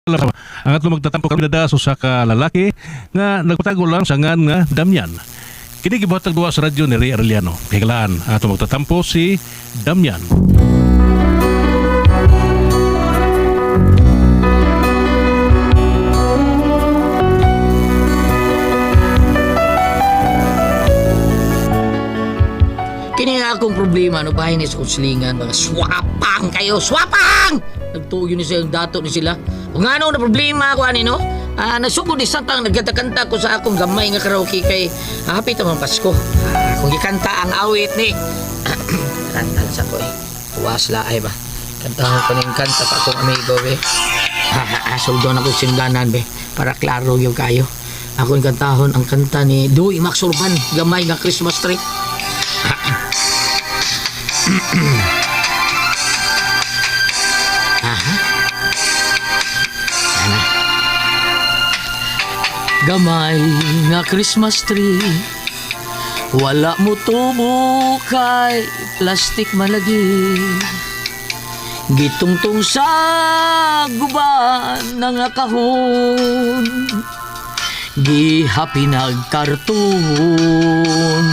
Ang atong magtatampo karon sa usa ka lalaki nga nagpatago lang sa ngan nga Damian. Kini gibuhatag duwa sa radyo ni Ray Arellano. Higalaan ang atong magtatampo si Damian. Kini nga akong problema, no, bahin ni sa kuslingan, mga swapang kayo, swapang! Nagtuyo ni siya, yung dato ni sila. Kung ano na problema ako, ani, no? Ah, nasugod ni satang, nagkanta-kanta ko sa akong gamay nga karaoke kay hapit ang Pasko. Ah, kung gikanta ang awit ni, kanta lang sa ko eh. Tuwas la ay ba? Kantahan ko ning kanta pa akong amigo, be. Suldo na ko sindanan, be. Para klaro yung kayo. Ako yung kantahon ang kanta ni Dewey Max Urban, gamay nga Christmas tree. Aha. Ana. Gamay nga Christmas tree. Wala mo tubo kay plastic malagi. Gitungtong sa guban ng kahon. Gihapinag karton.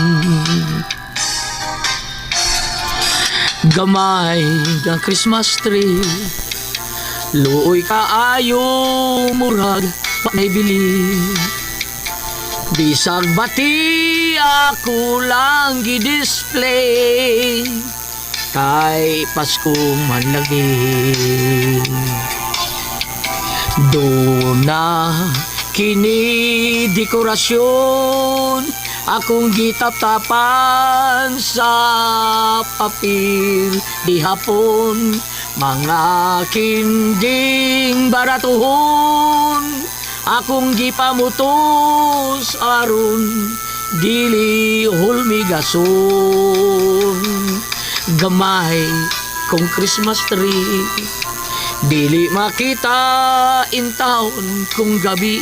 Gamay ng Christmas tree. Luoy kaayo murag panay bili. Bisag bati ako lang gi-display kay Pasko man lagi. Duna kini dekorasyon akong gitaptapan sa papel di hapon, mga kinding baratuhon akong gipamutos aron dili hulmigason. Gamay kong Christmas tree, dili makita in town kung gabi.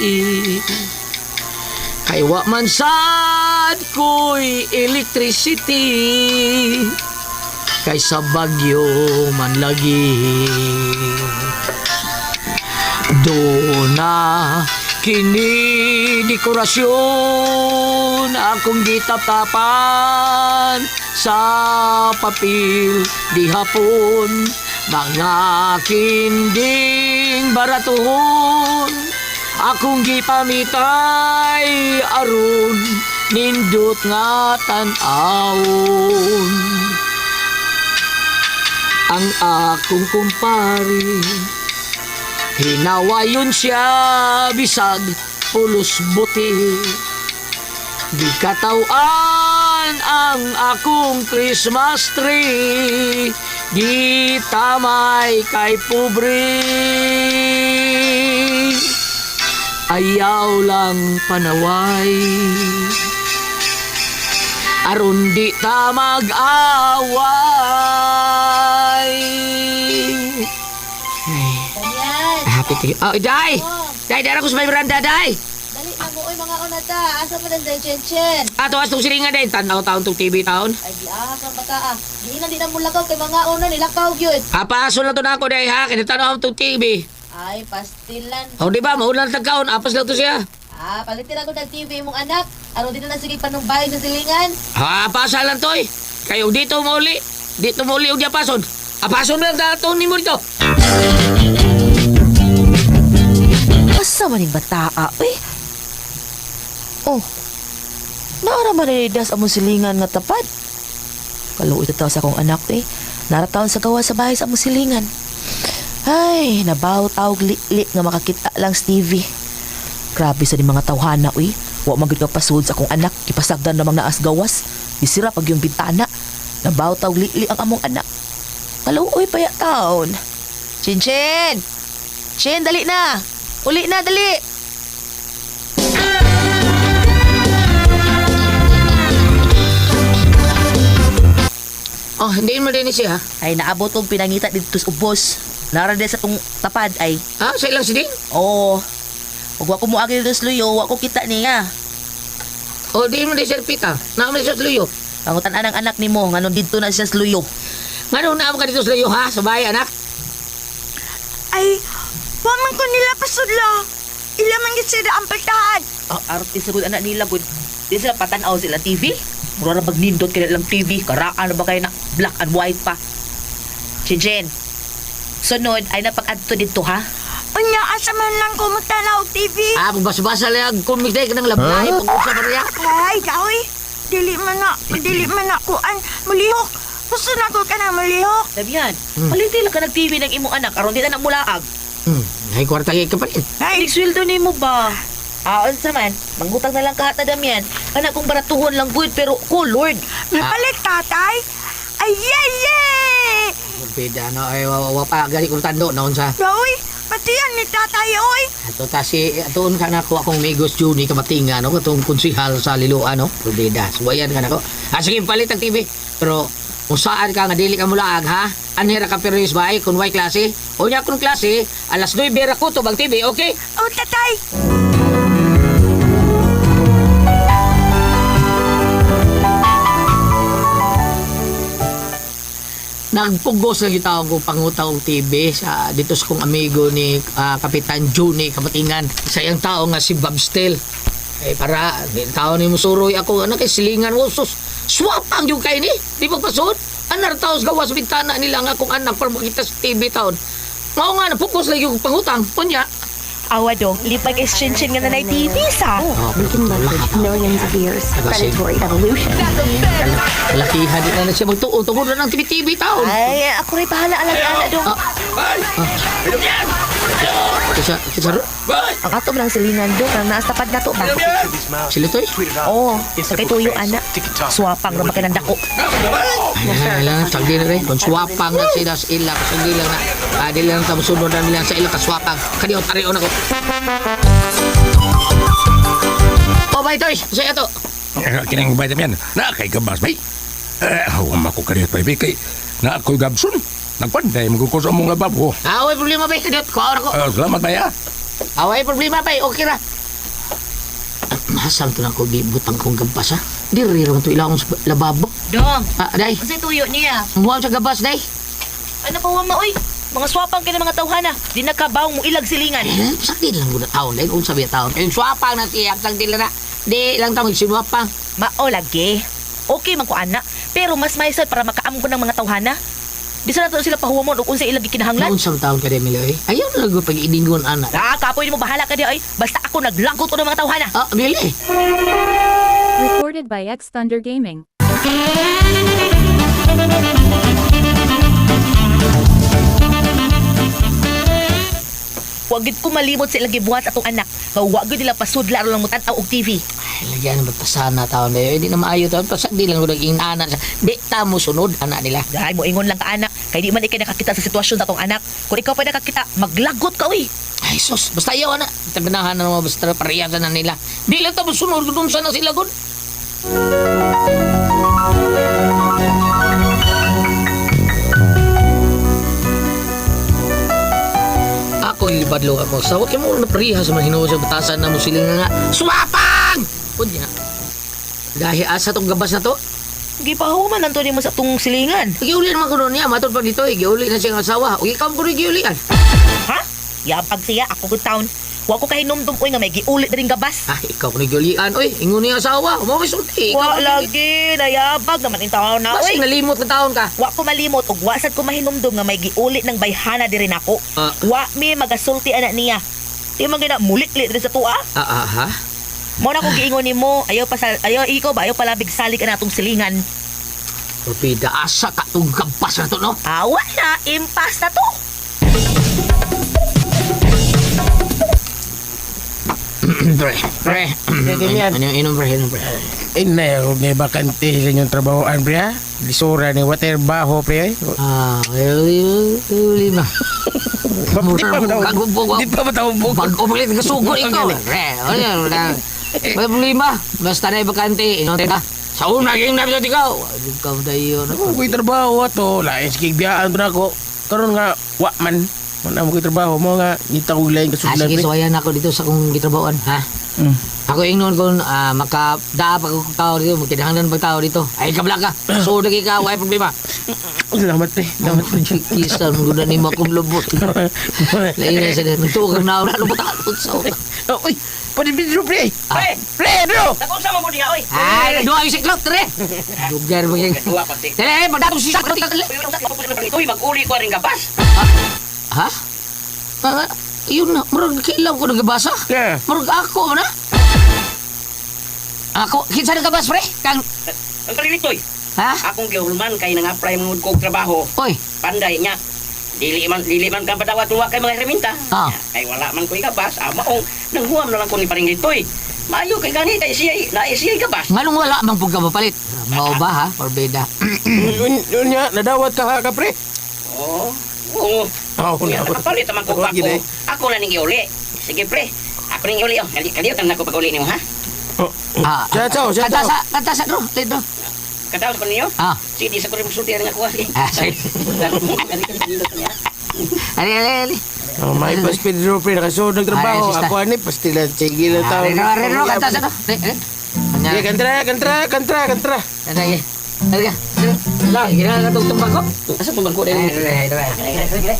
Kay wa man sad ko'y electricity. Kay sa Bagyo man lagi. Dona kini dekorasyon akong gitaptapan sa papel di hapon, mga kinding baratuhon akong gipamitay aron nindot nga tan-awon. Ang akong kumpare, hinawayon siya bisag pulos buti. Di katawan ang akong Christmas tree. Di tamay kay pobre. Ayaw lang panaway aron di ta mag-away. Ay, Ganyan. happy to you. Oh, Day! Oh, Day, dara ko sa may veranda, Day! dali na mo, oy, mga una ta. Asa pa dan day, Chen Chen? Ato, as tong silingan, Day. Tanaw taon tong TV taon. Ay, giah kang bata ah. Di na, di na mo lakaw kay mga una, nilakaw gyud. Apaso lang to na ako, Day, ha? Kaya tanaw tong TV. Ay, pastilan. O, di ba? Maulan tagkaon. Apas lang to siya. Ah, palitin ako ng TV mong anak. Aron di na lang sige panumbay sa silingan. Ha, apasa lang to, eh. Kayo, dito mauli. Dito mauli, og apason. Apason lang dato ni mo dito. Asa man ning bataa, uy? Oh, naara man ni das among silingan nga tapad. Kaluoy ta sa akong anak, eh. Narataon sa gawa sa bahay sa among silingan. Ay, nabaw tawag li-li nga makakita lang sa TV. Grabe sa ni mga tawhana, uy. Wa man gud kapasud sa akong anak. Ipasagdan namang naas gawas. Gisira pag yung bintana. Nabaw tawag li-li ang among anak. Kaluoy pa ya taon. Chin Chin! Chin, dali na! Uli na, dali! Oh, hindi mo din siya, ha? Ay, naabot kong pinangita dito sa ubos. Nara din sa tong tapad ay. Ha? Sa ilang siding? Oo. Ug wa ko moagi dito sa luyo, wa ko kita niya. O, di mo din siya pita. Naman siya sa luyo. Pangutan ang anak nimo nganong didto na siya sa luyo. Nga nung naamo ka dito sa luyo, ha? Sa bahay, anak? Ay, Wa man ko nila pasudlo. Ila man gid sila ang paltahan. Oh, arte sa gud anak nila gud. Di sila patanaw sila TV. Mura ra magnindot kay lang TV. Karaan na ba kayo na black and white pa. Chichen. Sunod ay napag-adto dito ha. Unya asa man lang ko magtanaw og TV. Ah, magbasa-basa lang comic day kanang labay pag-usa pa niya. Ay, kaoy. Dili man na kuan mulihok. Gusto na ko kanang mulihok. Damian, paliti lang ka nag TV ng imong anak aron di na mulaag. Ay kwarta kay kapalit. Ay, Sweldo nimo ba? Ah, unsa man, mangutang na lang ka hata Damian. Kana kung baratuhon lang good pero ko Lord. napalit tatay. Ay, yay, yay! Bida no ay wa, wa pa gali kong tando naon sa. Kaoy, pati yan ni tatay, oy. Ato ta si atoon ka na ko akong Migos Juni kamatinga no katong konsihal sa Liloan no. Bida, suwayan ka nako. Ah, sige palit ang TV. Pero kung saan ka nga dili ka mulaag ha? Anhira ka pero is bay kun way klase. Unya kun klase alas 9 ra kutob ang TV, okay? Oh, tatay. Nagpugos lagi tawag ko pangutang og TV sa dito sa kong amigo ni Kapitan Juni Kamatingan. Sa iyang tao nga si Bob Steel. Eh para di tao ni musuroy ako anak kay silingan mo sus. Swap ang yung kay ni. Di pagpasod. Anar tao sa gawas bintana nila nga akong anak para makita sa TV taon. Mao nga napugos lagi kong pangutang. Unya. Awa dong, lipag is chinchin nga nanay TV sa. Oh, We can leverage millions of years of predatory evolution. Lakihan di na na siya magtuon tungod na ng TV TV taon. Ay, ako rin bahala alang ana dong. Kisa kisa Ang ato lang silingan dong, ang naas tapad na to ba? sila to eh. Oo, sa kay tuyo ana. Swapang ra ba kay dako. Ay, lang, sagdi na rin. Kung swapang na sila sa ila, sagdi lang na. Ah, di lang tamo sunod na nila sa ila kaswapang. Kaniyo, tarion ako. Oh, bay, Toy! Sa'yo to. Kinang bay yan. Na kay gabas bay. Eh, huwag ko kaniyot bay kay na ako'y gabson. Nagpanday mo ko sa mong lababo. Ah, way problema, bay. Kaniyo, kuha ako. Salamat bay ah. Ah, way problema, bay. Okay ra. Masang to na ko gibutang kong gabas, ha? Diri rin to ilang lababo. Dong, Ah, day. unsay tuyo niya? Muha sa gabas, day. Ano pa wa ma oy? Mga swapang kay mga tawhana, di nakabaw mo ilag silingan. Eh, sagdi lang ko na taon, day. Kung sabi taon. Eh, swapang na siya. Sagdi lang na. Di lang tamo sinwapang. Mao lagi. Okay man ko ana, pero mas maysad para makaamgo ng mga tawhana. Di sa nato sila pahuwamon og unsay ilag gikinahanglan. Noon sa taon ka, Emilio, eh. Ayaw na lang ko pag-iningon, anak. Ah, kapoy di mo bahala ka di ay. Basta ako naglangkot ko ng mga tawhana. Ah, really? Recorded by X Thunder Gaming. Wa gid ko malimot sa ilang gibuhat sa atong anak. Nga wa gid nila pasudla aron lang mo tan-aw og TV. Ay, lagyan na pasana taon na yun. Hindi na maayo taon. Pasag di lang ko naging anak. Di ta mo sunod, anak nila. Dahil mo ingon lang ka anak, kay di man ikay nakakita sa sitwasyon sa atong anak. Kung ikaw pa nakakita, maglagot ka uy. Ay, sus. Basta ayaw, anak. Taganahan na naman basta pariyasan na nila. Di lang ta mo sunod kung saan na sila, gud. Ako ilibadlo ako. Sa wag mo na pariha sa mga hinuo sa batasan na mo siling nga. Swapang! Unya. Dahil asa tong gabas na to, Gipahuman lang to nimo sa atong silingan. Giuli naman ko noon niya, matod pa dito eh. Giuli na siyang asawa. O ikaw ko rin giulian. Ha? Yabag siya ako gud taon. Wa ko kahinumdum oy nga may giulit ring gabas. Ah, ikaw ko rin giulian. Oy, ingon niya asawa. Mo may sulti. Ikaw Wa ko rin- lagi nayabag naman in taon na Basig oy. nalimot na taon ka. Wa ko malimot ug wa sad ko mahinumdum nga may giulit ng bayhana diri nako. Ah. Wa mi magasulti ana niya. Di man gina mulikli diri sa tuwa. Ah, ah, ha? Mo na ko giingon nimo, ayaw pa sa, ayaw ikaw ba ayaw palabig salig ana atong silingan. Torpida, asa ka tong gabas na to, no? Ah, wala, impas na to. Pre, pre. Ganyan. Ano yung inom, pre? Inom, pre. Inay, huwag na bakante sa inyong trabahoan, pre, ha? Lisura ni water baho, pre. Ah, uli, uli ba? Di pa ba Di pa ba taubog? Pag umalit ka sugod ikaw. Pre, ano yan? May problema. Basta na ibakante. Inom ka. Sa una, ging namin ikaw. Ay, ikaw dayon. Kung ko'y trabaho ato, lain sa kigbiyaan na ako. Karon nga, wa man. Wala mo ko'y trabaho mo nga ngita ko lain Ah, kasudlan sige, pre. suwayan ako dito sa kong gitrabahoan, ha? Ako ingnon kung makadaa pa ko tao dito, magkinahanglan pag tao dito. Ay, kabla ka. So, lagi ka, why problema? Salamat pre. Salamat pre. Kisa, muna ni mo akong lubot. Lain na sa nagtuo kang naura, lubot ako sa Oh, uy, pwede Pedro pre. Ah. Pre, Pedro. Ay, duha yung siklop, tre! Lugar mo yung... Tele, pagdatong si Sakro, Uy, mag-uli ko rin gabas. Ha? Ah, yun na, murag kailaw ko nagabasa. Yeah. Murag ako na. Ako, kinsa nagabas, pre? Kang, Ang kalilitoy. ha? Akong gihulman kay nang-apply mo kog trabaho. Oy, Panday niya. Dili man ka padawat wa kay mga herminta. Ah. Kay wala man ko'y gabas. Ah, maong nanghuam na lang ko ni paring litoy. Maayo kay gani kay siya na siya gabas. nganong wala mang pugka mapalit? Mao ba, ha? Porbeda. Yun nga, nadawat ka ha ka pre. Oo. Oo. Oh, Kuya, nakapalit naman ko Ako, ako. gini. Ako na ning iuli. Sige pre. Ako ning iuli oh. Kali kaliutan na ko pag-uli nimo ha. Ah, Ciao, ciao, ciao, Kanta ciao. sa, kanta sa, bro. Dito. Katawa ko ninyo. Ah. Sige, di sa ko rin magsulti ang ako. Sige. Ah, sige. Ali, ali, ali. Oh, may pas Pedro pre nakasud nagtrabaho. Ay, sista. Ako ani pastila sige lang tao. Ari, ari, ari, kanta sa, no. Ali, ali. Anya. Sige, kantra, kantra, kantra, kantra. Kanta, sige. Ali ka. La, ginagawa ka tong bangko. Asa tong bangko Ari, dahil? ari, ari.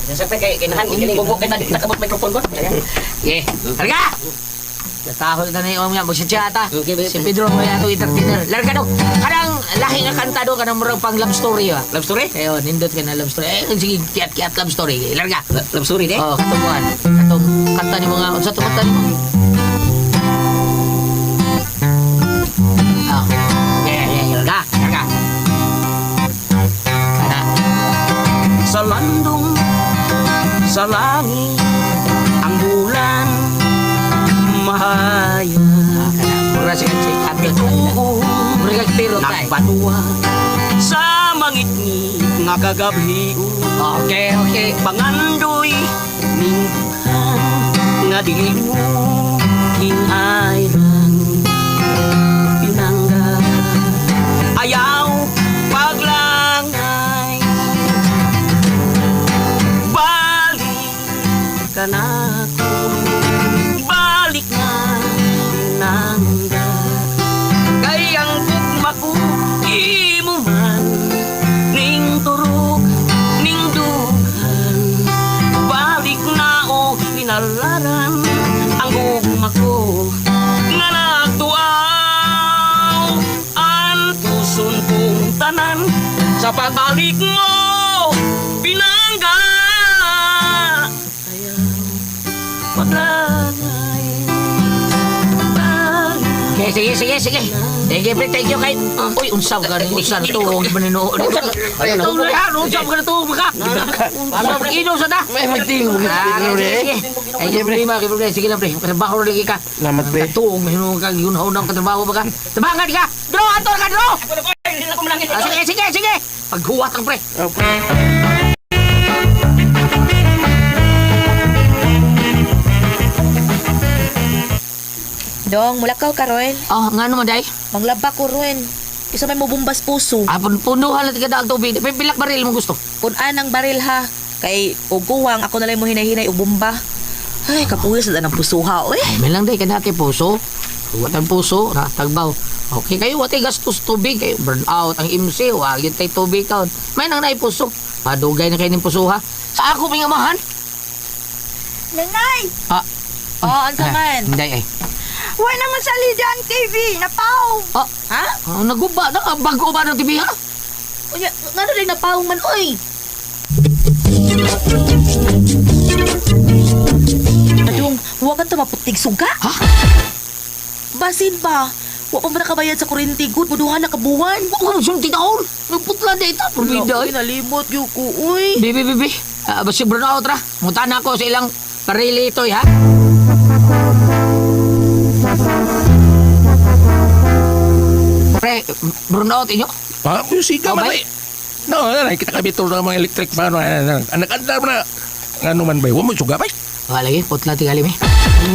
Sa kay kay nahan kay gubo kay nakabot microphone ko. Sige. Ali ka! Natahol na na yung nga, magsitsa ata. Si Pedro mo yato entertainer. Larga do. Kanang lahi nga kanta do, kanang murag pang love story ba? Love story? Ayun, nindot ka na love story. Eh, sige, kiat-kiat love story. Larga. Love story de? Oh, katong Katong kanta ni mga, unsa to kanta ni mo? Ah. Yeah, yeah, larga, larga. Kana. Sa landong, sa langit, ang bulan, mahaya. Ah, kana. Mura siya si kanta. Mura kag pero tay. Nagbatua sa mangitngit nga kagabhi. Okay, okay. Pangandoy ningkan nga dili mo kinairan pinangga ayaw paglangay balik ka na ko balik na pinangga kay ang gugma ko imo man ning turok ning dughan balik na o hinalaran ang gugma ko nga nagtuaw ang puson kong tanan sa pagbalik mo pinangga ayaw paglangay balik Okay, sige, sige, sige. Thank you, pre. Thank you, kay. Uy, unsaw ka rin. Unsa na to. Huwag ba ninuod? Ito na yan. Unsaw ka na to. Baka. Unsaw ka. Ino sa ta. May magtingog ka Ah, Pedro sige, pre. sige. Ay, kay problema, kay problema. Sige lang, pre. Katrabaho na lagi ka. Salamat pre. Katuong, mahinungod ka. Yunhaw na ang katrabaho ba ka? Tabangan ka! Draw! Ator ka, draw! Ako na ko, hindi na ko manangin. Ah, sige, sige, sige! Paghuwat ang pre. Oh, pre. Dong, mulakaw ka ron. Oh, nga naman, day. Manglaba ko ron. Isa may mobumbas puso. Ah, punduhan natin kada ang tubig. Pilak baril mo gusto. Kun anang baril ha. Kay uguwang ako na lang mo hinahinay og bomba. Ay, kapuhis na ng pusuha, oy. Ay, may lang day, kanate puso. Huwat ang puso, na, tagbaw. Okay kayo, watay gastos tubig. Kayo, burn out ang MC, wag yun tay tubig kaon. May nang naipuso. Madugay na kayo ng puso ha. Sa ako, may amahan. Nanay, Ah, Oh, unsa man? Hindi ay. wala naman sa lida ang TV. Napaw. Ah, Ha? ah, naguba na, bago ba ng TV ha? Unya, ngano rin napaong man, oy? Adong, huwag ka maputig suga. Ha? Basin ba? Wa pa man nakabayad sa kuryente good, muduha na kabuwan. Huwag ka magsulti taon. Nagputla na ito, parbida ay. Uy, nalimot gyud ko, uy. Bibi, bibi. Ah, basta burn out ra. Munta na ako sa ilang parili ito'y ha. Pre, burn out inyo. Ah, musika Oh, man bay. ay. No, na kita kami to ng mga electric fan. Anak andar na. Ngano man bay, wa mo suga bay. Wala lagi, putla tingali mi.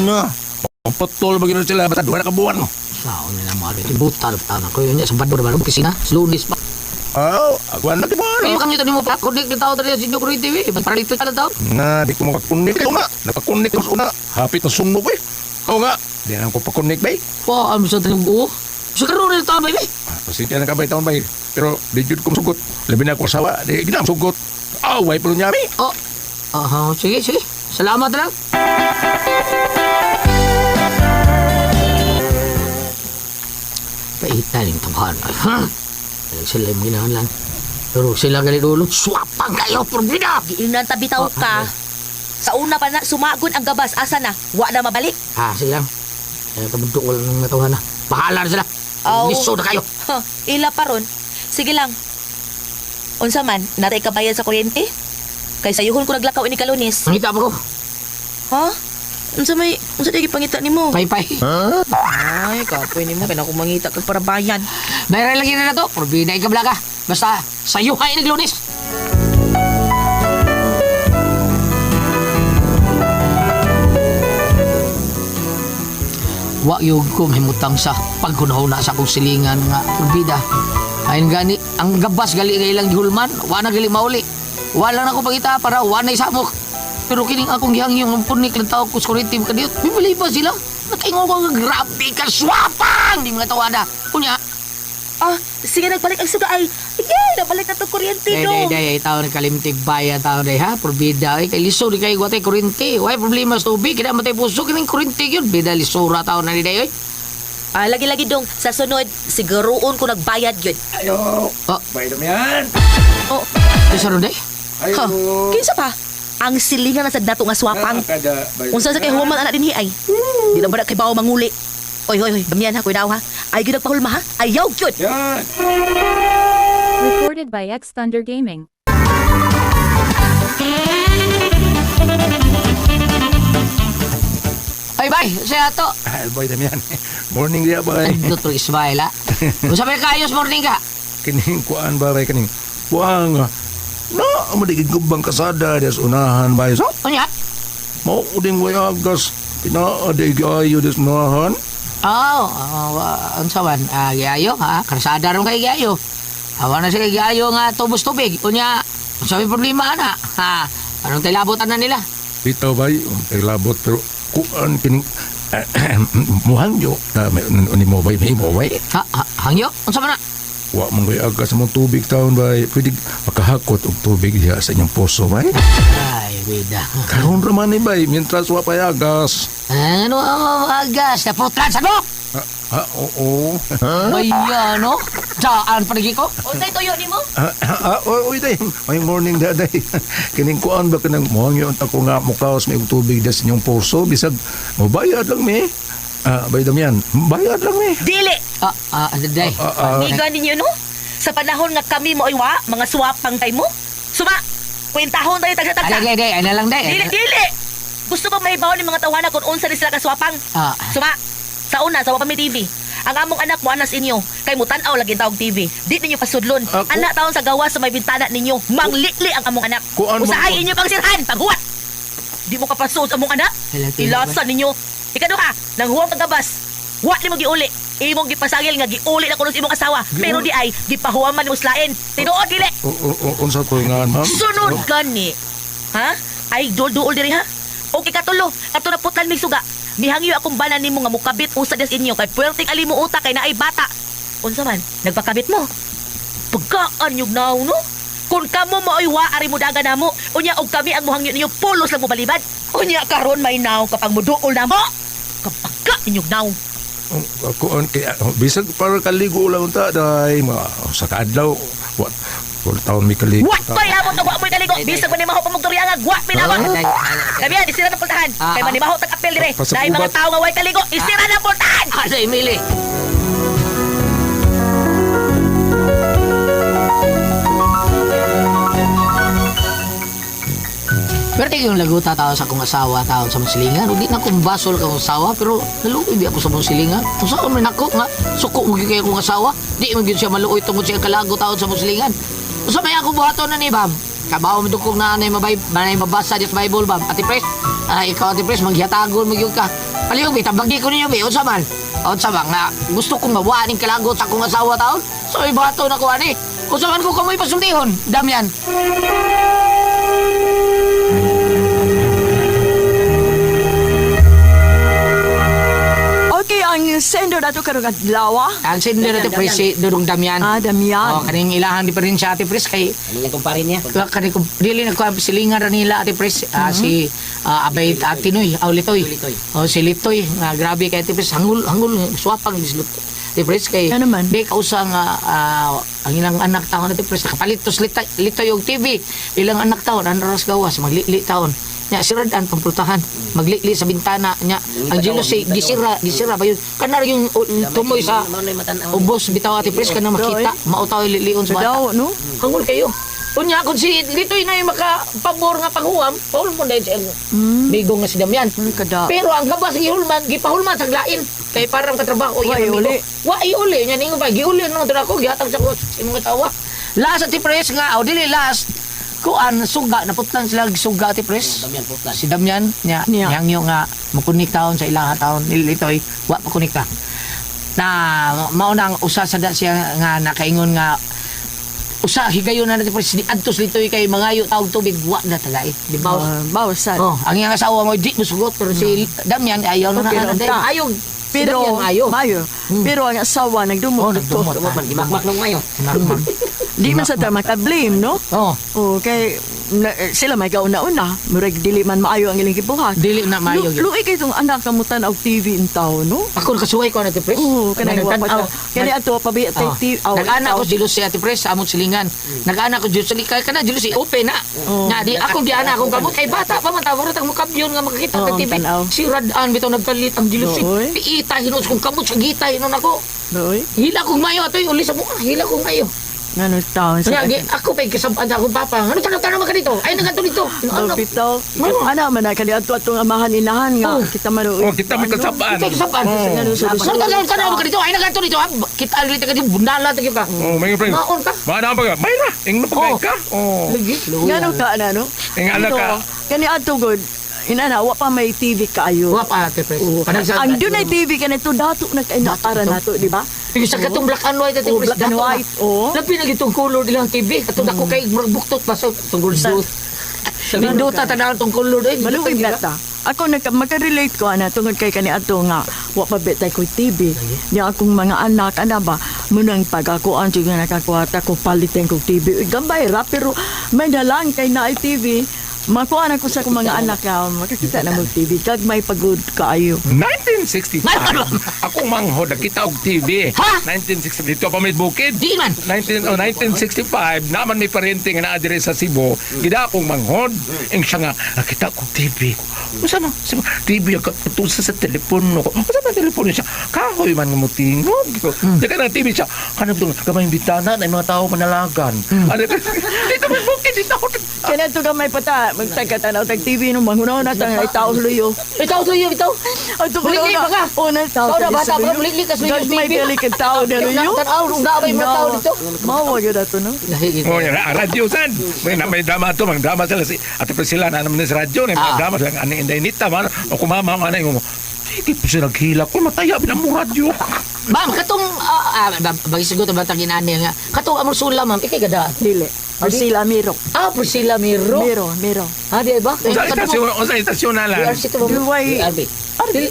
No. Putol ba gino sila basta duha na ka buwan. Sao na lang mga buta na ko yun sa bador ba opisina, sa Lunes pa. Oh, ako na kibuan. Kayo kang nyo mo pa. Connect ni tao dali sa inyo kuryente eh. Para dito ka lang tao. Nga, di ko makakunik. Oo nga, nakakunik ko sa una. Hapit na sunog eh. Oo nga, di na ko pakunik bay. Pa, ano sa tayo buo? Sa karoon na tao, baby. Pasensya na ka bay taon bay. Pero di jud ko sugot. Labi na ako asawa, di ginam sugot. Away pa niya bay. Oh. Aha, sige, sige. Salamat na lang. Paitan yung tanghan. Ay, ha? Alam sila yung ginahan lang. Pero sila galit ulo. Swapang kayo, purbida! Giingnan ta bitaw Oh, ka. Sa una pa na sumagod ang gabas asa na? Wa na mabalik. Ah, sige lang. Eh, kabundok wala nang natuhan na. Bahala na sila. Aw. Liso na kayo. Huh, ila pa ron. Sige lang. Unsa man, natay kabayad sa kuryente? Kay sayuhon ko naglakaw ini kalunis. Mangita pa ko. Ha? Unsa may unsa day gipangita nimo? Pay-pay. Ay, kapoy nimo kay nako mangita kag para bayan. Bayran lagi na na to. Purbida ikaw ka. Basta, sayo kayo naglunis. Wa yun ko mahimutang sa paghunahuna sa akong silingan nga purbida. Ayun gani, ang gabas gali nga ilang gihulman, wa na gali mauli. Wala na ko pangita para wa na isamok. Pero kining akong gihangyo ng punik lang tao ko sa kuryente kadiyot. Bibili pa sila. Nakaingon ko nga grabe ka swapang! Di mga tawada. Kunya, Ah, sige nagbalik ang suga ay. Yay, nabalik na to kuryente Day, do. day, day, ay tao nagkalimtig bayan tao day ha, purbida ay kay liso di kay guwatay kuryente. Way problema sa tubig, kaya matay puso kining kuryente yun. Bida lisura tao na ni day oy. Ah, lagi-lagi dong sa sunod siguroon ko nagbayad yun. Ayo. Oh. Bay Damian. Oh, Sa ron day. Ayo. ha. Kinsa pa? Ang silingan na sad nato nga swapang. Kada bay. Unsa sa kay human anak dinhi ay. Di na ba na kay bawo manguli. Oy, oy, oy, Damian ha, kuy daw ha. Ay gyud nagpahulma ha. Ayaw gyud. Yan. Recorded by X Thunder Gaming. Ay bay, siya to. Ay, Bay Damian. Morning diya bay. Ay, Dr. Ismail ha. Unsa may kaayos morning ka? Kining kuan ba bay kaning kuang. Na, madigid ko bang kasada des unahan bay. So, Unya? mao uding way agas. Pinaaday ayo des unahan. Oh, oh, unsa man? Ah, giayo ha. Karsada ron kay giayo. Awa na sila giayo nga tubos tubig. Unya, unsa may problema ana? Ha. Anong tilabotan na nila? Bitaw bay, ay labot pero kuan kining muhangyo na may ni mo bay, may mo bay. Ha, ha hangyo? Unsa man na? Wa man koy agas mong tubig taon bay. Pwede makahakot og tubig diha sa inyong poso bay. Ay, bida. Karon ra man ni bay, mientras wa pay agas. Ano ang agas? Naputlan sa mo! Ah, ah, oo. Ay, ano? Daan pa ko? Unsay tuyo nimo? Ah, ah, oy, oy, day. May morning da, day. Kining kuan ba kanang muhangyo ako nga mukaos may og tubig diha sa inyong poso bisag mobayad lang mi. Ah, bay Damian, bayad lang mi. Dili. Ah, ah, day. Ah, ah, Niga ninyo no? Sa panahon nga kami mo ay wa, mga swapang kay mo. Suma, kwentahon tayo tagsa-tagsa. Ay, day, day. Ay na lang, day. Dili, dili. Gusto ko mahibaw ni mga tawana kung unsa ni sila kaswapang. Ah, Suma, sa una, sa Wapami TV. Ang among anak mo anas inyo, kay mutan-aw lagi tawag TV. Di ninyo pasudlon. Ako- Anak taon sa gawas sa may bintana ninyo, manglikli ang among anak. Kuan man Usahay ko- inyo pang sirhan, paghuwat. Di mo kapasud sa among anak. Hala, tinuod Ilasan ninyo. Ikaduha, nang huwag pagkabas. Wa nimo giuli. Imong gipasagil nga giuli na kuno sa imong asawa. Pero di ay gipahuwaman nimo slain. Tinuod dili. Unsa ko nga ma'am? Sunod gani. Ha? Ay duol-duol diri ha. Okay katulo, kato na putlan mig suga. Mihangyo akong bana nimo nga mukabit usa des inyo kay puwerteng alimo uta kay naay bata. Unsa man, nagpakabit mo? Pagkaan yug naw no? Kung kamo maoy wa ari mo daga namo, unya og kami ang muhangyo ninyo pulos lang mo balibad. Unya karon may naw kapag muduol namo. Kapagka inyog naw. Kuan kay bisag para kaligo lang ta day mga sa kaadlaw wa wala taon mi kaligo. Wa pa'y amot na wa mo'y kaligo. Bisag man ni maho pamugturya nga wa pinamot. Day, ay, Kami isira na pultahan. Ah, Kay ah. manimaho tag apel dire. Pasag Dahil mga ubat. tao nga way kaligo, isira na pultahan. Ah, day, Mili. Pero yung laguta tao sa akong asawa tao sa musilingan. Hindi na akong basol kang asawa pero naluoy di ako sa musilingan. Kung saan man ako nga suko mo gyud kay akong asawa, di mo gyud siya maluoy tungod sa iyang kalago tao sa musilingan. Usa may ako buhaton na ni bam. Kabaw mo dukong na anay mabay manay mabasa di sa Bible bam. Ati Pres, ah, ikaw Ati Pres manghatagon mo gyud ka. Palihog bi tabagi ko ninyo bi unsa man. Unsa ba nga gusto kong mawa ning kalagot sa akong asawa taon. So ibato na ko ani. Usahan ko kamoy pasultihon, Damian. Okay, ang sender nato karong adlaw. Ang sender natin, pre, si Dudong Damian. Ah, Damian. Oh, kaning ilahan di pa rin siya, Ate Pres, kay Ano yung kumpare niya? Kani ko dili na ko silingan ra nila, Ate Pres, si Abay Tinoy, aw Litoy. Litoy. Oh, si Litoy nga grabe kay Ate Pres, hangul hangul swapang gislot. Ate Pres kay Ano man? di kausa nga ang ilang anak taon, Ate Pres, nakapalit tos Litoy, Litoy og TV. Ilang anak taon ang ras gawas maglili taon. Nya sirad ang pampultahan, maglili sa bintana nya. Ang jealousy gisira, gisira ba yun? Kana yung tumoy sa ubos bitaw, Ate Pres, kana makita, mao taw lilion sa bata. Daw, no? Hangol kayo. Unya, kung si Litoy na yung makapabor nga panghuwam, paul mo dahil siya bigong nga si Damian. Ano ka da? Pero ang gabas gihulman, gipahulman sa lain. Kay parang katrabaho. Wa iyang amigo. iuli. Wa iuli. Nya ningo pa, giuli naman ito ako, gihatag sa ko sa imong asawa. Last at Pres nga, o dili last, kuan, suga, naputlan sila suga at Pres. Damian putlan. Si Damian, niya, Niya. niyangyo nga, makunik taon sa ilaha taon, ni Litoy, wa makunik ta. Na, maunang usa sa da siya nga nakaingon nga usa higayon na natin pres di adtos litoy kay mangayo tawag tubig wa na tagay di ba? Bawasan. Oh, ang iyang asawa mo di musugot pero si Damian ayaw na Okay, na unta. ayaw si Pero, Damian ayaw. mayo. Pero ang asawa nagdumot. Oh, nagdumot. Tumot man, gimakmak nung mayo. Di man sa ta maka-blame, no? Oh, Okay, na, eh, sila may kauna-una. Murag dili man maayo ang ilang gibuhat. dili na maayo gyud. Luoy kay tong anak kamutan og TV in taon, no? Ako nakasuway ko na Pres. Oo, kanang wa pa Nagtan-aw. siya. Kani ato pabi tay Oh. TV. Nag-ana ko jealousy, Ate Pres, sa among silingan. Nag-ana ko jealousy kay kana jealousy open na. Oh. Nga di ako giana akong kamot kay bata pa man tawag tag mukabyon nga makakita Oo, sa TV. tanaw. Si Radan bitaw nagkalit ang jealousy. Ooy. Piita hinuon kong kamot sa gita hinuon ako. Luoy. Hila kong mayo atoy uli sa mukha, hila kong mayo. Ngano taon sa Kaya ako pa'y kasabaan sa akong papa. Ano tanong-tanong man ka dito? Ay nagadto dito. Ano? Bitaw. Ana man na kani ato atong amahan inahan nga Oh. kita man Oh, kita may kasabaan. Kita kasabaan. Oh. Ano tanong-tanong man ka dito? Ay nagadto dito. Ah, kita ali ka dito bundala ta ka. Oh, may friend. Maon ka. Maana pa ka. Mayra, ing Oh. napagay ka. Oh. Lagi. Ngano ka ana no? Ing ana ka. Kani ato god. Inana wa pa may TV kaayo. Wa pa, Ate Pres. Kanang sa- Ang dunay TV kanito dato na kay na para nato, di ba? Yung sa katong black and white, Ate Oh, Pres, black and dato na. white, oh. Labi na gitong color nilang TV. Katong dako kay murag buktot pa sa tungkol sa Nindota tanaw tong color eh. Maluoy ba ta? Ako nagka makarelate ko ana tungod kay kani ato nga wa pa betay ko TV. Nya akong mga anak ana ba munang pag ako ang nga nakakuwata ko palitan ko TV. Uy, gambay ra pero may dalang kay naay TV. Makuha na ko sa akong mga anak nga makakita na mo TV. Kag may pagod kaayo. 1965. Ako manghod nakita og TV. Ha? 1965 dito pa may bukid. Di man. 1965 naman may parente nga naa diri sa Cebu. Gida akong manghod. Ing siya nga nakita ko TV. Unsa man sa TV ka tusa sa telepono ko. Unsa man telepono siya? Kahoy man nga mo tingog. Di ka na TV siya. Kanang tong gamay bintana na mga tao manalagan. Ano dito may bukid dito ako. Kaya to gamay pa ta magtagkatanaw tag TV no mangunaw na tang ay tao luyo. Itaw to iyo, itaw. Ato ko Muligli na. pa ka. Oh, na tao. Tao na, bata pa ka, muligli ka sa luyo Kag may TV. dili ka tao na luyo. Tanaw, ug naabay mga tao dito. Mawa gyud ato no. Oh, yan, ang radyo san. May drama to, mang drama sila si Ate Priscilla na naman sa radyo, may Ah. drama sila ani inday nita man. O kumama man ay mo. Sige po sila naghilak ko, mataya binang mo radyo. Ma'am, katong bagi sigot ang batang inani nga. Katong among sula, ma'am, ikay gada. Dili. Priscilla Miro. Ah, Priscilla Miro. Miro, Miro. Ah, di ba? Sa istasyon, sa istasyon na lang. DRC to ba? Diway. DRB.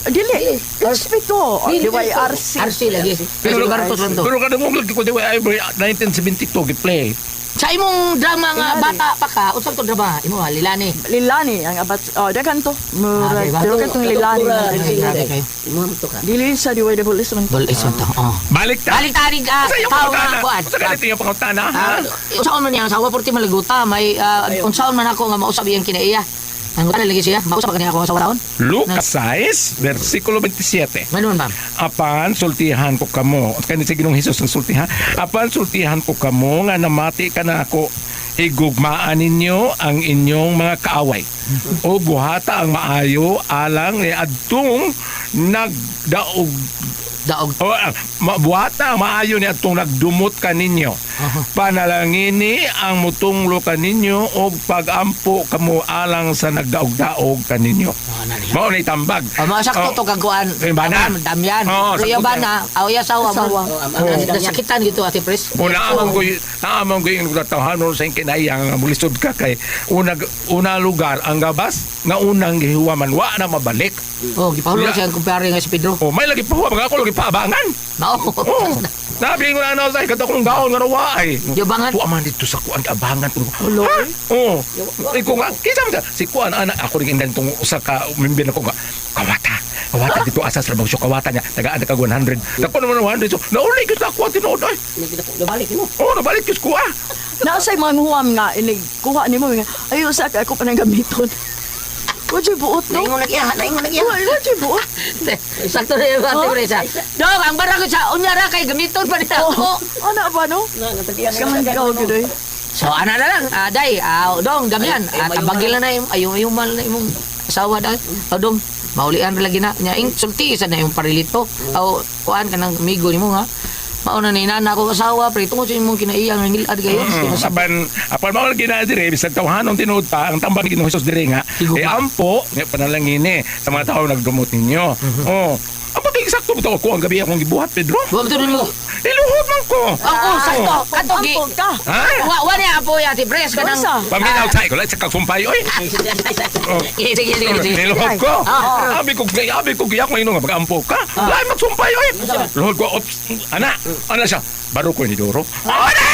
Dili. Respeto. Diway RC. RC lagi. Pero Bartos man to. Pero kada mo lagi ko diway 1972 gi-play. Sa imong drama nga bata pa ka, unsang to drama? Imo ha, Lilani. Lilani ang abat. Oh, daghan to. Ah, Murag. di ba? Pero katong Lilani. Ay, grabe kayo. Imuha mo to ka. Dili sa diway the police man. Bal isa to. Oh. Balik ta. Balik ta rin ka. Sa iyong Tao nga pangutana. kuan. Sa ganito yung pangutana, ha? Unsaon man niya ang asawa porti maliguta may unsaon man ako nga mausab iyang kinaiya. Ang ano lagi siya? Mausab ka niya ako sa taon? Lucas 6, versikulo 27. Ngano man, ma'am? Apan sultihan ko kamo. Kani sa Ginoong Hesus ang sultihan. Apan sultihan ko kamo nga namati ka na ako. Igugmaan ninyo ang inyong mga kaaway. O buhata ang maayo alang ni adtong nagdaog Daog. O, mabuhata, maayo ni atong nagdumot kaninyo. Panalangini ang mutunglo kaninyo og pagampo kamo alang sa nagdaog-daog kaninyo. Mao ni tambag. Oh, mga sakto Oh, to kagkuan. Eh, bana. Damyan. Oo, Pero sakto yung bana, aw ya sawa Asawa. mo. Nasakitan gito Ate Pres. O naamang ko yung tawhanon sa kinayang nga mulisod ka kay una, una lugar ang gabas nga unang gihuwaman wa na mabalik. Oh, gipahulog Yeah. siya ang kumpare nga si Pedro. O may lagi pa huwa mga ako lagi pa abangan. Mao. Oh, nabi ko na ano sa kato kong gaon nga nawa ay. Yabangan. Tuwa man dito sa kuan abangan. Ha? Oh. Iko nga kinsa man siya? Si kuan ana ako ring indan tong usa ka member nako nga kawata. Kawata dito asa sa trabaho kawata niya. Tagaan ka 100. Dako naman 100. So, nauli ko sa kuan tinuod ay. Nabalik mo. Oh, nabalik ko sa kuha. Naasay mga huwam nga inig kuha nimo nga ayo sa ako pa nang gamiton. Wa jud buot no. Naingon nagya, naingon nagya. Wa jud buot. Sakto na yung Ate Pres. Ah. Dong, ang barang ko sa unya ra kay gamiton pa nila ako. Ana ba no? Kaman ka gud oy. So ana na lang, day, dong, Damian, Ay, ay, tabagil na na yung ayo ayo mal na imong asawa dai. O dong, maulian ra lagi na nya ing sulti sa na imong parilito. Aw kuan kanang amigo nimo nga. Mao na ni nana ko asawa pre tungod sa imong kinaiyang nga ngilad kayo. Apan apan mao lagi na dire bisag tawhanon tinuod pa ang tambag ni Ginoong Hesus dire nga Higugma. eh ampo nga panalangini sa mga tao nagdumot ninyo. Oh. Ang pagiging sakto ba ko ang gabi akong gibuhat Pedro? Wa to nimo. Niluhod man ko. Ang oh, sakto. Ato gi. Ampo ka. Ha? Wa niya apo ya Ate Pres kanang. Unsa? Paminaw sa ko sa kagsumpay oy. Oh. Sige, sige, sige, sige. Niluhod ko. Abi ko giyak mo nga magampo ka. Lain magsumpay oy. Luhod ko ops. Ana, ana siya. Baro ko ni Doro. Ana!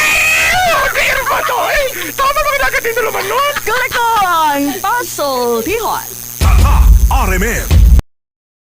Kaya ba to? Eh, tama ba dagat dito naman nun? Kulakong Puzzle Tihon. Tatak RMN.